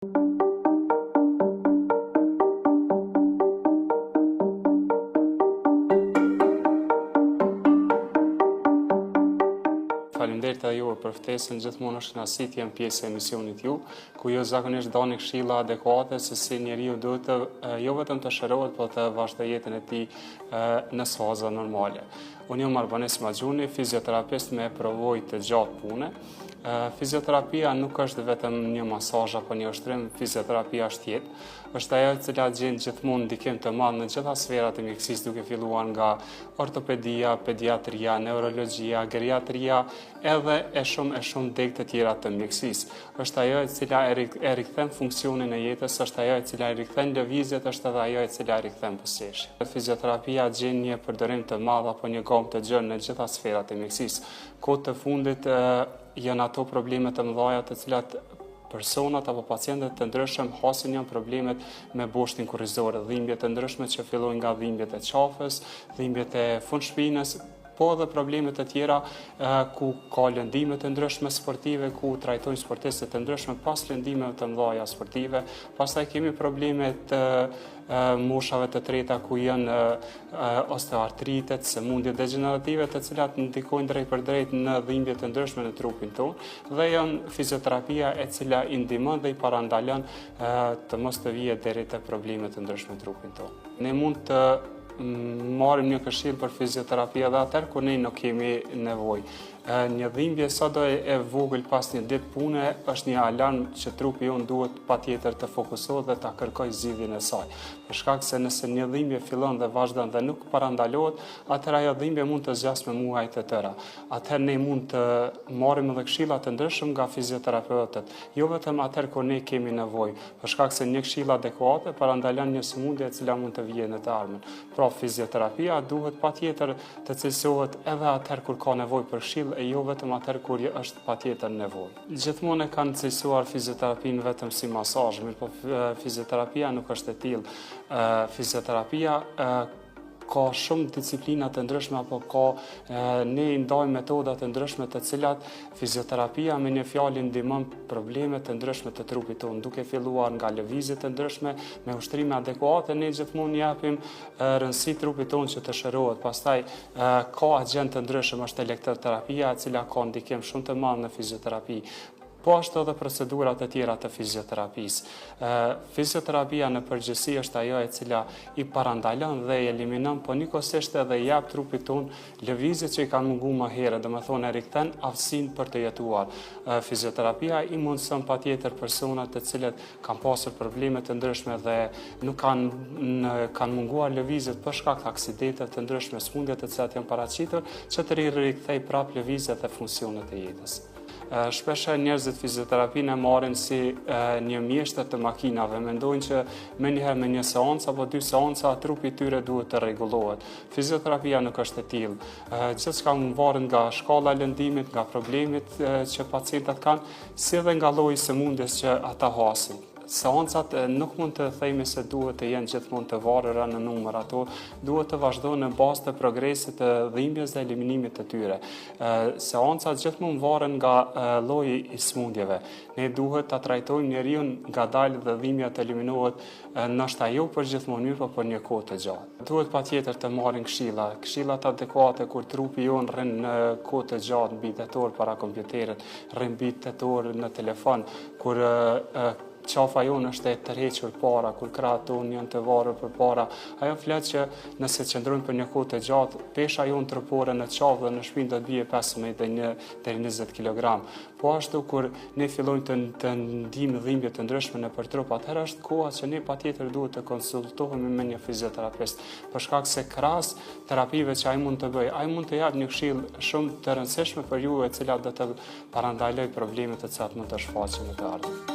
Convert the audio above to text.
Faleminderit edhe juve për ftesën, gjithmonë është kënaqësi të jem pjesë e emisionit ju, ku ju zakonisht dani këshilla adekuate se si njeriu duhet të jo vetëm të shërohet, por të vazhdojë jetën e tij në suaza normale. Unë jam Arbanis Maxhuni, fizioterapist me përvojë të gjatë pune. Fizioterapia nuk është vetëm një masazh apo një ushtrim, fizioterapia është jetë. Është ajo e cila gjen gjithmonë ndikim të madh në gjitha sferat e mjekësisë, duke filluar nga ortopedia, pediatria, neurologjia, geriatria, edhe e shumë e shumë degë të tjera të mjekësisë. Është ajo e cila e rikthen funksionin e jetës, është ajo e cila e rikthen lëvizjet, është edhe ajo e cila e rikthen buzëqeshjen. Fizioterapia gjen një përdorim të madh apo një gamë të gjerë në gjitha sferat e mjekësisë. Kohët të fundit janë ato probleme të mëdha të cilat personat apo pacientët të ndryshëm hasin janë problemet me boshtin kurrizor, dhimbje të ndryshme që fillojnë nga dhimbjet e qafës, dhimbjet e fundshpinës, po edhe probleme të tjera ku ka lëndime të ndryshme sportive, ku trajtojnë sportistët të ndryshme pas lëndimeve të mëdha sportive. Pastaj kemi probleme të moshave të treta ku janë osteoartritet, sëmundjet degenerative të cilat ndikojnë drejtpërdrejt në dhimbje të ndryshme në trupin tonë dhe janë fizioterapia e cila i ndihmon dhe i parandalon të mos të vije deri te probleme të ndryshme në trupin tonë. Ne mund të marrim një këshillë për fizioterapi edhe atëherë kur ne nuk kemi nevojë. Një dhimbje sado e vogël pas një ditë pune është një alarm që trupi jonë duhet patjetër të fokusohet dhe ta kërkojë zgjidhjen e saj. Për shkak se nëse një dhimbje fillon dhe vazhdon dhe nuk parandalohet, atëherë ajo dhimbje mund të zgjasë me muaj të tëra. Atëherë ne mund të marrim edhe këshilla të ndryshëm nga fizioterapeutët, jo vetëm atëherë kur ne kemi nevojë, për shkak se një këshillë adekuate parandalon një sëmundje e cila mund të vijë në të ardhmen. Pra fizioterapia duhet patjetër të cilësohet edhe atëherë kur ka nevojë për këshillë e jo vetëm atëherë kur është patjetër nevojë. Gjithmonë e kanë cilësuar fizioterapinë vetëm si masazh, mirëpo fizioterapia nuk është e tillë. Fizioterapia ka shumë disiplina të ndryshme apo ka ne i ndajmë metoda të ndryshme të cilat fizioterapia me një fjalë ndihmon probleme të ndryshme të trupit tonë, duke filluar nga lëvizje të ndryshme me ushtrime adekuate ne gjithmonë japim rëndësi trupit tonë që të shërohet. Pastaj ka agjentë të ndryshëm, është elektroterapia e cila ka ndikim shumë të madh në fizioterapi. Po ashtu edhe procedurat e tjera të fizioterapisë. Fizioterapia në përgjithësi është ajo e cila i parandalon dhe i eliminon, po njëkohësisht edhe i jap trupit tonë lëvizjet që i kanë mungu më herët, domethënë e rikthen aftësinë për të jetuar. Fizioterapia i mundëson patjetër personat të cilët kanë pasur probleme të ndryshme dhe nuk kanë kanë munguar lëvizjet për shkak të aksidenteve të ndryshme, sëmundje të cilat janë paraqitur, që të rikthej prapë lëvizjet dhe funksionet e jetës. Shpeshherë njerëzit fizioterapinë e marrin si një mjeshtër të makinave, mendojnë që menjëherë me një seancë apo dy seanca trupi i tyre duhet të rregullohet. Fizioterapia nuk është e tillë. Gjithçka varet nga shkalla e lëndimit, nga problemet që pacientët kanë, si dhe nga lloji i sëmundjes që ata hasin. Seancat nuk mund të themi se duhet të jenë gjithmonë të varura në numër, ato duhet të vazhdojnë në bazë të progresit të dhimbjes dhe eliminimit të tyre. Seancat gjithmonë varen nga lloji i sëmundjeve. Ne duhet ta trajtojmë njeriun ngadalë dhe dhimbja të eliminohet Ndoshta jo për gjithmonë, mirëpo për një kohë të gjatë. Duhet patjetër të marrin këshilla, këshillat adekuate kur trupi jonë rrin në kohë të gjatë mbi 8 orë para kompjuterit, rrin mbi 8 orë në telefon, kur qafa jonë është e tërhequr para, kur krahët tonë janë të varur përpara, ajo flet që nëse qëndrojmë për një kohë të gjatë, pesha jonë trupore në qafë dhe në shpinë do të bie 15 deri në deri 20 kg. Po ashtu kur ne fillojmë të të ndijmë dhimbje të ndryshme nëpër trup, atëherë është koha që ne patjetër duhet të konsultohemi me një fizioterapist, për shkak se krahas terapive që ai mund të bëjë, ai mund të japë një këshillë shumë të rëndësishme për ju e cila do të parandalojë problemet të cilat mund të shfaqen në të ardhmen.